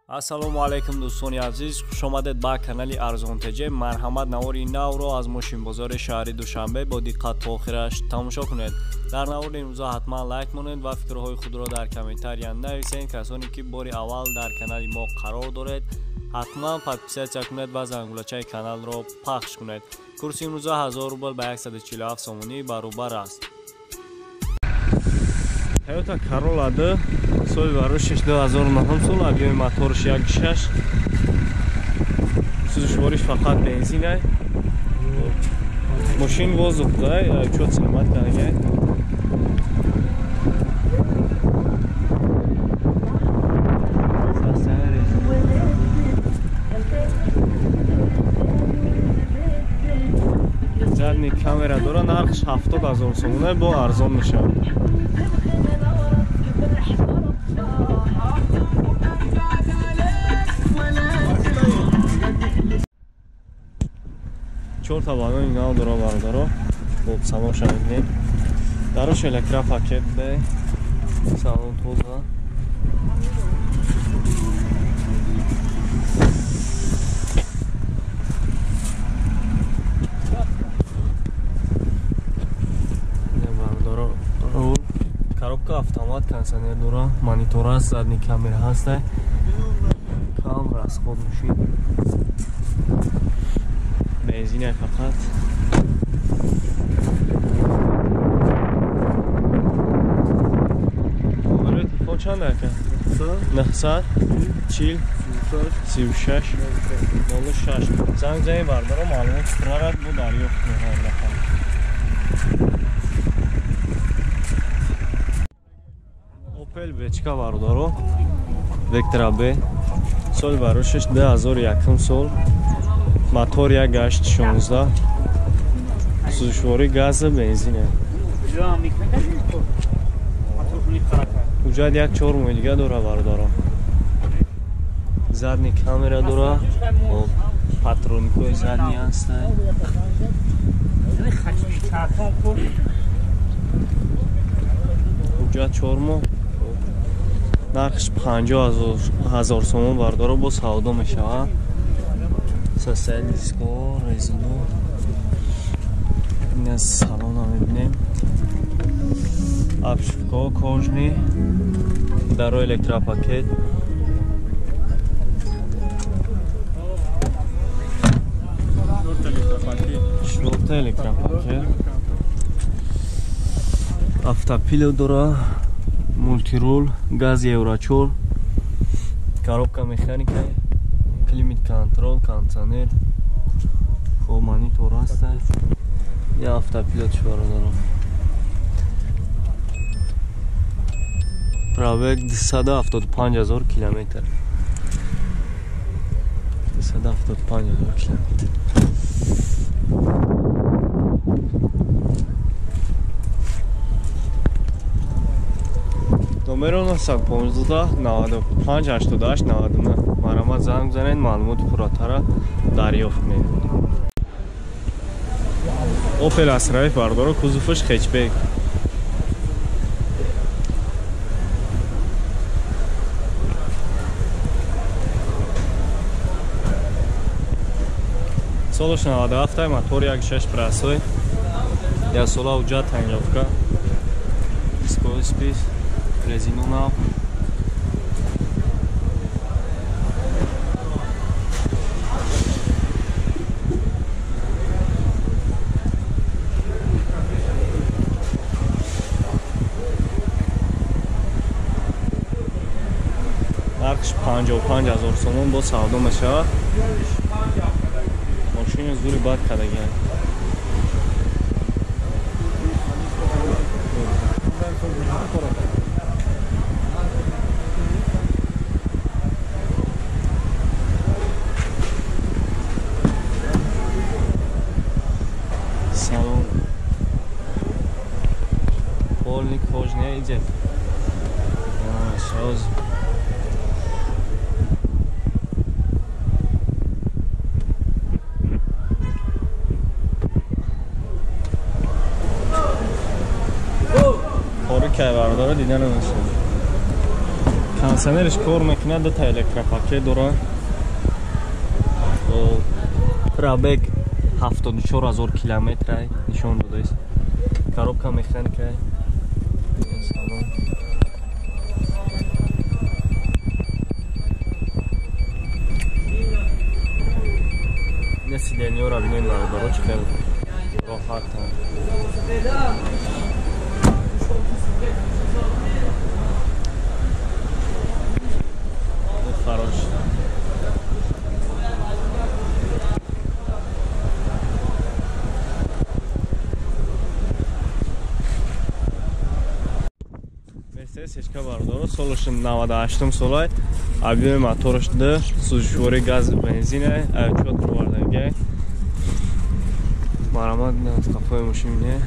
Ассалому алайкум дӯстони азиз, хушомадед ба канали Арзон ТЖ. Марҳамат, навори навро аз мошинбозори шаҳри Душанбе бо диққат то охираш тамошо кунед. Дар навори имрӯза ҳатман лайк монед ва фикрҳои худро дар комментария нависед. Касоне ки бори аввал дар канали мо қарор доред, ҳатман подписаться кунед ва зангулачаи каналро пахш кунед. Курси имрӯза 1000 рубл ба 147 сомонӣ баробар аст. Toyota Corolla 2 соли барошиш 2009 сол, объёми моторш 1.6, сӯзишвориш фақат бензин. Мошин воздух дай, чот снимать кардагай. Задний камера дора, нархш 70,000 сомона, бо арзон мешавад. Чорта балони нав дора бародаро. Хуб, салонша мебинем. Дарош электропакет бе. Салон тоза. Бародаро, рул, коробка автомат, кондиционер дора, монитор аст, задний камера ҳаст. Кам расход мошин. Бензин фақат. Номери телефон чанд ака? 900 40 36 06. Занг занед бародаро, маълумот пуррарад бо дарёфт кунед ҳар дафъа. Opel Vectra бародаро, Vectra B, соли барошиш 2001 сол, мотор 1.8 16, сӯзишворӣ газ, бензин. Ҳуҷҷат 1-4 моҳи дига дора бародаро. Задний камера дора, патроникҳои задний ҳастанд. Ҳуҷҷат 4 моҳ, нархш 50,000 сомон бародаро, бо савдо мешавад. Состояние диско, резино. Ин аз салона мебинем. Обшивка кожаный, даро электропакет. Шорта электропакет. Автопилот дора, мультирул, газ Евро 4, коробка механика, климат контрол, кондиционер, хоб монитор ҳаст. Я автопилот бародаро. Пробег 275,000 километр. 275,000 километр. Номеро 915 95 88 99. Марҳамат, занг бизанед, маълумоти пурратара дарёфт кунед. Opel Astra F бародаро, кузоваш хэтчбек. Солаш 97, мотор 1.6 простой. Я сола ҳуҷҷат тонировка. Дисковый спис, резину нав. Нархш 55,000 сомон, бо савдо мешавад. Мошини зури бад кардагианд. Салон полный кожаный идет. Сразу кай бародаро дида намешавад. Кондиционерش кор мекунад, дута электропакет дора. Пробег 74 000 километр нишон додааст. Коробка механика. Салон. Ина сиденьёро бинед бародаро, чӣ хел роҳатанд. Хорош. Мерседес ечка бародаро, солаш 98 солай, объёми мотораш 2, сӯзишвории газ бензин, чот проварданга. Марамат аз қафои мошин не.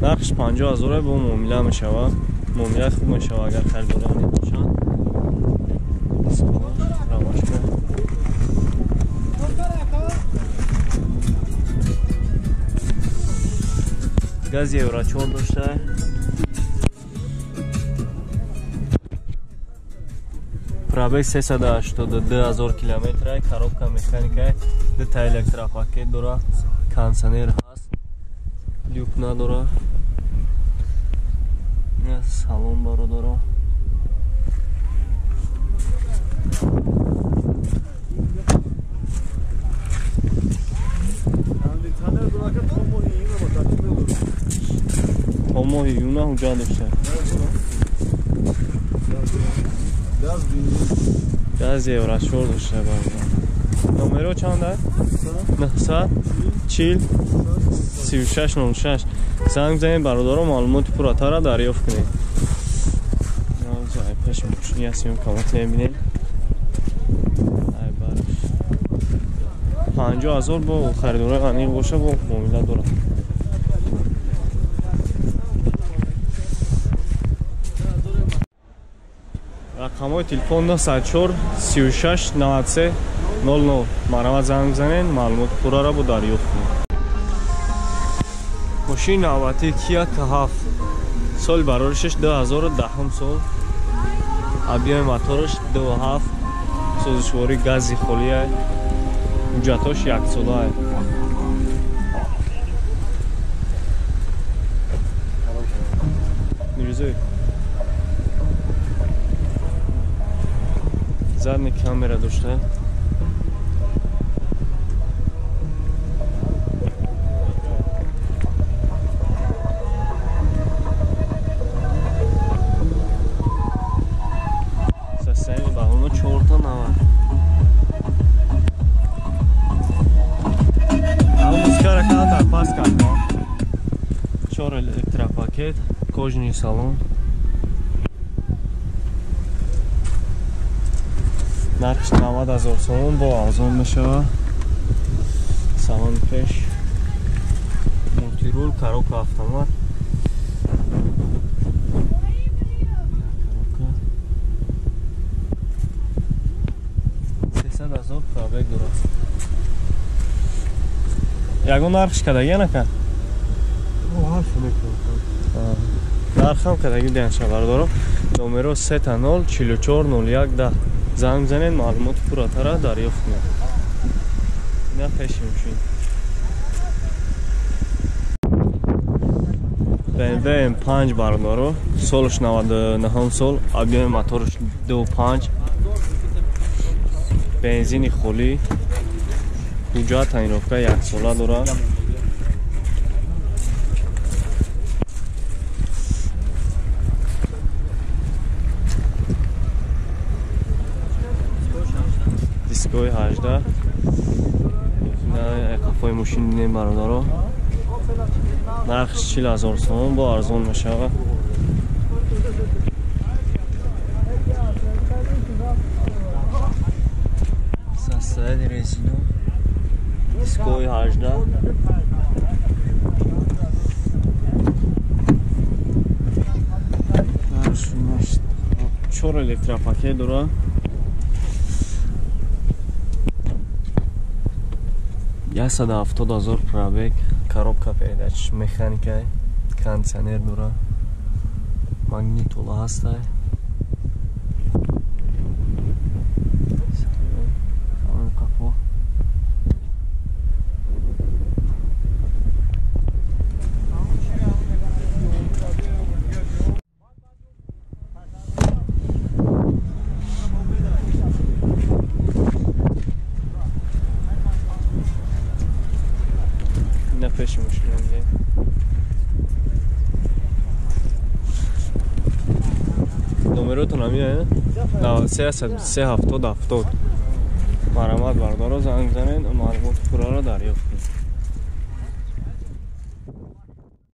Нархш 50 000 бо муомила мешавад. Муомила хуб мешавад агар харидорон бошанд. Рамашка. Газ Евро 4 дошта. Пробег 382 000 километр, коробка механика, дута электропакет дора, кондиционер ҳаст, люк надора. Салон бародаро. То моҳи июна ҳуҷҷат дошта. Газ Евро 4 дошта бародар. Номеро чанд аст? 940 36 06. Занг занед бародаро, маълумоти пурратарро дарёфт кунед. Пеш мошини ҳастем, камот мебинед. Ай бараш 50 000 бо харидорои аниқ боша, бо муомила дорад. Рақамҳои телефон 904 36 93 00. Марҳамат занг бизанед, маълумоти пурраро бо дарёфт кунед. Мошини навбатии Kia K7, соли бароришаш 2010 сол, объёми мотораш 2.7, сӯзишвории гази холия, ҳуҷҷатҳош яксола. Мирзоев. Задний камера дошта. Состояние баллона 4 нава. 4 электропакет, кожаный салон. Нархш 90 000 сомон, бо арзон мешавад. Салони пеш, мултирул, коробка автомат. Коробка 300 000 пробег дорад. Ягон нархш кадаги нака? Нархам кадаги диҳанша бародаро. Номеро 30 44 01 10. Занг бизанед, маълумоти пурратарро дарёфт кунед. Ина пеши мошин. BMW M5 бародаро, солаш 99 сол, объёми мотораш 2.5, бензини холӣ, ҳуҷҷат тонировка яксола дорад. Дискои 18. Қафои мошин дидем бародаро. Нархш 40 000 сомон, бо арзон мешавад. Состояние резино. Дискои 18. Нархш 4 электропакет дорад. 170 000 пробег, коробка передач, механика, кондиционер дора. Магнитола ҳастай. Салон қафо. Ина пеши мошина мегӯем. Номеротон ҳамин 93 70 70. Марҳамат, бародаро, занг занед, маълумоти пурраро дарёфт кунед.